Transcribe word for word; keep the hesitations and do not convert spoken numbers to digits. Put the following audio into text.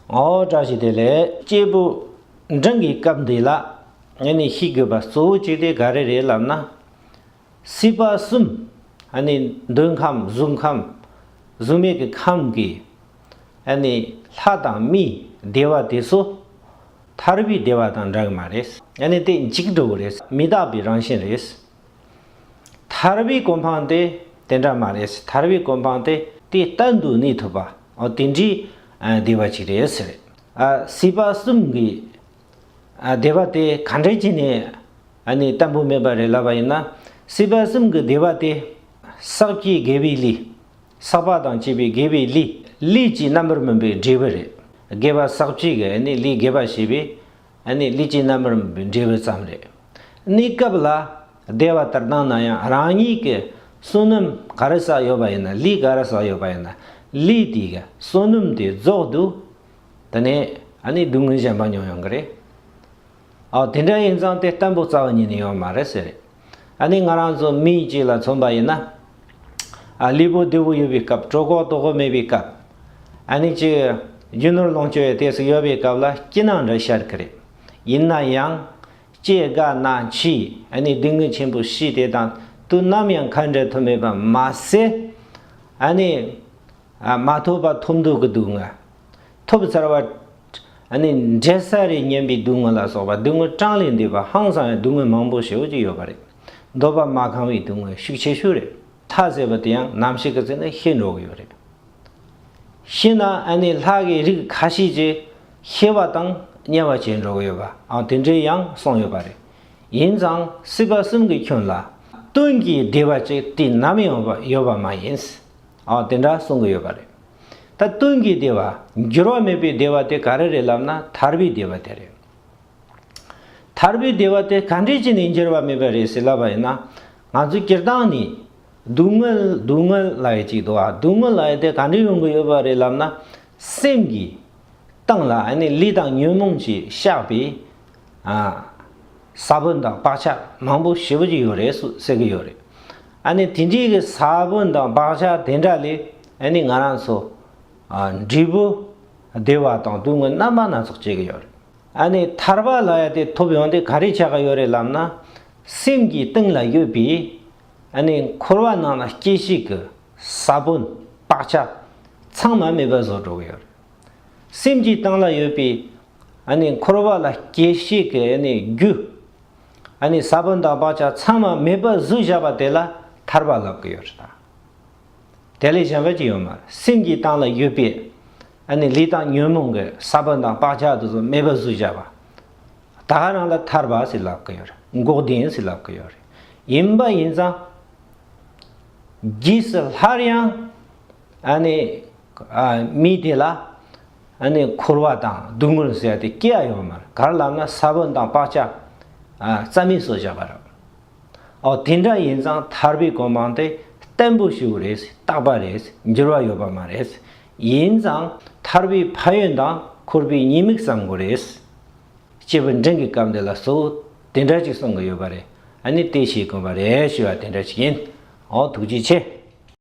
ཨོ་བཀྲ་ཤིས་བདེ་ལེགས། སྐྱེས་བུ་འབྲིང་གི་སྐབས་འདི་ལ་ཨ་ནི་ཤེས་དགོས་པ་གཙོ་བོ་གཅིག་དེ་ག་རེ་རེད་ལབ་ན། སྲིད་པ་གསུམ། ཨ་ནི་འདོད་ཁམས་གཟུགས་ཁམས་གཟུགས་མེད་ཀྱི་ཁམས་ཀྱི་ཨ་ནི་ལྷ་དང་མིའི་བདེ་བ་དེ་ཚོ་ཐར་པའི་བདེ་བ་དང་འདྲ་གི་མ་རེད། ཨ་ནི་དེ་འཇིག་འགྲོ་གི་རེད། མི་རྟག་པའི་རང་བཞིན་རེད། ཐར་པའི་གོ་འཕང་དེ་དེ་འདྲ་མ་རེད། ཐར་པའི་གོ་འཕང་དེ་དེ་གཏན་དུ་གནས་ཐུབ་པ། ཨོ་དེ་འདྲའི་ཨ་བདེ་བ་ཅིག་རེད་ཟེར། ཨ་སྲིད་པ་གསུམ་གྱི་ཨ་བདེ་བ་དེ་ག་འདྲ་བྱས་ནས་ཨ་ནི་བརྟན་པོ་མེད་པ་རེད་ལབ་པ་ཡིན་ན། སྲིད་པ་གསུམ་གྱི་བདེ་བ་དེ་བསགས་བཅས་དགེ་བའི་ལས། བསགས་པ་དང་བཅས་པའི་དགེ་བའི་ལས། ལས་ཀྱི་རྣམ་པར་སྨིན་པའི་འབྲས་བུ་རེད། དགེ་བ་བསགས་བཅས་ཀྱི་ཨ་ནི་ལས་དགེ་བ་བྱས་པའི་ཨ་ནི་ལས་ཀྱི་རྣམ་པར་སྨིན་པའི་འབྲས་བུ་ཙམ་རེད། གནས་སྐབས་ལ་བདེ་བ་ལྟར་སྣང་ན་ཡང་རང་ཉིད་ཀྱི་བསོད་ནམས་ག་རེ་བསགས་ཡོད་པ་ཡིན་ན། ལས་ག་རེ་བསགས་ཡོད་པ་ཡིན་ན། ལས་དེ་གི་བསོད་ནམས་དེ་རྫོགས་དུས་དེ་ནས་ཨ་ནི་སྡུག་བསྔལ་གཞན་པ་མྱོང་ཡོང་གི་རེད། ཨ་དེ་འདྲ་ཡིན་ཙང་དེ་བརྟན་པོ་རྩ་བ་ཉིད་ནས་ཡོད་མ་རེད་ཟེར། ཨ་ནི་ང་རང་ཚོ་མི་གཅིག་ལ་མཚོན་པ་ཡིན་ན། ཨ་ལུས་པོ་བདེ་པོ་ཡོད་པའི་སྐབས། གྲོད་ཁོག་ལྟོགས་པ་མེད་པའི་སྐབས། ཨ་ནི་ཅིག་རྒྱུ་ནོར་ལོངས་སྤྱོད་དེ་ཚོ་ཡོད་པའི་སྐབས་ལ་སྐྱིད་སྣང་འདྲ་ཤར་གི་རེད། ཡིན་ན་ཡང་སྐྱེ་རྒ་ན་འཆི། ཨ་ནི་སྡུག་བསྔལ་ཆེན་པོ་ཞི་དེ་དང་དུས་ནམ་ཡང་ཁ་འབྲལ་ཐུབ་མེད་པ་མ་ཟད། ཨ་ནི་ཨ་མ་ཐོབ་པ་ཐོབ་འདོད་ཀྱི་སྡུག་བསྔལ། ཐོབ་ཚར་བ་ཨ་ནི་འབྲལ་ས་རེད་སྙམ་པའི་སྡུག་བསྔལ་ལ་སོགས་པ་སྡུག་བསྔལ་གྲངས་ལས་འདས་པ་ཧང་སང་བའི་སྡུག་བསྔལ་མང་པོ་ཞེ་པོ་ཅིག་ཡོད་པ་རེད། འདོད་པ་མ་ཁེངས་པའི་སྡུག་བསྔལ་ཤུགས་ཆེ་ཤོས་རེད། ལྷ་ཟེར་བ་དེ་ཡང་ནམ་ཞིག་གི་ཚེ་ནི་ཤི་འགྲོ་གི་ཡོད་རེད། ཤི་ན་ཨ་ནི་ལྷ་གི་རིགས་ཁ་ཤས་ཀྱིས་ཤི་བ་དང་དམྱལ་བ་བྱས་འགྲོ་གི་ཡོད་པ། ཨ་དེ་འདྲའི་ཡང་གསུངས་ཡོད་པ་རེད། ཡིན་ཙང་སྲིད་པ་གསུམ་གྱི་ཁྱོན་ལ་དོན་གྱི་བདེ་བ་ཅིག་དུས་ནམ་ཡང་ཡོད་པ་མ་ཡིན། ཨ་དེ་འདྲ་གསུང་གི་ཡོད་པ་རེད། ད་དོན་གྱི་བདེ་བ། འགྱུར་བ་མེད་པའི་བདེ་བ་དེ་ག་རེ་རེད་ལབ་ན། ཐར་པའི་བདེ་བ་དེ་རེད། ཐར་པའི་བདེ་བ་དེ་ག་འདྲས་བྱས་ནས་འགྱུར་བ་མེད་པ་རེད་ཟེར་ལབ་པ་ཡིན་ན། ང་ཚོ་སྤྱིར་བཏང་ནས་སྡུག་བསྔལ་སྡུག་བསྔལ་ལབ་ཡ་ཅིག་འདུག་ཨ། སྡུག་བསྔལ་ལབ་ཡ་དེ་ག་འདྲས་ཡོང་གི་ཡོད་པ་རེད་ལབ་ན། སེམས་ཀྱི་སྟེང་ལ་ཨ་ནི་ལས་དང་ཉོན་མོངས་ཀྱིས་བཤགས་པའི་ཨ་ས་བོན་དང་བག་ཆགས་མང་པོ་ཞེ་པོ་ཅིག་ཡོད་རེད་ཟེར་གྱི་ཡོད་རེད། ཨ་ནི་དེ་འདྲའི་གི་ས་བོན་དང་བག་ཆགས་དེ་འདྲ་ལས་ཨ་ནི་ང་རང་ཚོ་ཨ་འབྲས་བུ་བདེ་བ་དང་སྡུག་བསྔལ་རྣམ་པ་སྣ་ཚོགས་སྐྱེ་གི་ཡོད་རེད། ཨ་ནི་ཐར་པ་ལབ་ཡ་དེ་ཐོབ་ཡོང་དུས་ག་རེ་ཆགས་ཀྱི་ཡོད་རེད་ལབ་ན། སེམས་ཀྱི་གཏིང་ལ་ཡོད་པའི་ཨ་ནི་འཁོར་བ་ནང་ལ་སྐྱེ་བྱེད་ཀྱི་ས་བོན་བག་ཆགས་ཚང་མ་མེད་པ་བཟོ་འགྲོ་གི་ཡོད་རེད། སེམས་ཀྱི་གཏིང་ལ་ཡོད་པའི་ཨ་ནི་འཁོར་བ་ལ་སྐྱེ་བྱེད་ཀྱི་ཨ་ནི་རྒྱུ། ཨ་ནི་ས་བོན་དང་བག་ཆགས་ཚང་མ་མེད་པ་བཟོས་བཞག་པ་དེ་ལ་ཐར་པ་ལབ་ཀྱི་ཡོད་རེད་ད། དེ་ལས་གཞན་པ་ཅི་ཡོད་མ་རེད། སེམས་ཀྱི་གཏིང་ལ་ཡོད་པའི་ཨ་ནི་ལས་དང་ཉོན་མོངས་ཀྱི་ས་བོན་དང་བག་ཆགས་དེ་ཚོ་མེད་པ་བཟོས་བཞག་པ། ད་ག་རང་ལ་ཐར་པ་ཟེར་ལབ་ཀྱི་ཡོད་རེད། འགོག་བདེན་ཟེར་ལབ་ཀྱི་ཡོད་རེད། ཡིན་པ་ཡིན་ཙང་། རྗེས་སུ་སླར་ཡང་ཨ་ནི་ཨ་མི་དེ་ལ་ཨ་ནི་འཁོར་བ་དང་སྡུག་བསྔལ་ཟེར་ཡ་དེ་སྐྱེ་ཡ་ཡོད་མ་རེད། ག་རེ་ལབ་ན་ས་བོན་དང་བག་ཆགས་ཨ་རྩ་མེད་བཟོས་བཞག་པ་རེད། ཨོ་དེ་འདྲ་ཡིན་ཙང་ཐར་པའི་གོ་འཕང་དེ་བརྟན་པོ་ཞིག་རེད། རྟག་པ་རེད། འགྱུར་བ་ཡོད་པ་མ་རེད། ཡིན་ཙང་ཐར་པའི་ཕན་ཡོན་དང་འཁོར་བའི་ཉེས་དམིགས་བསམ་དགོས་རེད། སྐྱེས་བུ་འབྲིང་གི་སྐབས་འདི་ལ་གཙོ་བོ་དེ་འདྲ་ཅིག་གསུང་གི་ཡོད་པ་རེད། ཨ་ནི་དེ་ཤེས་དགོས་པ་རེད་ཞུ་བ་དེ་འདྲ་ཅིག་ཡིན། ཨོ་ཐུགས་རྗེ་ཆེ།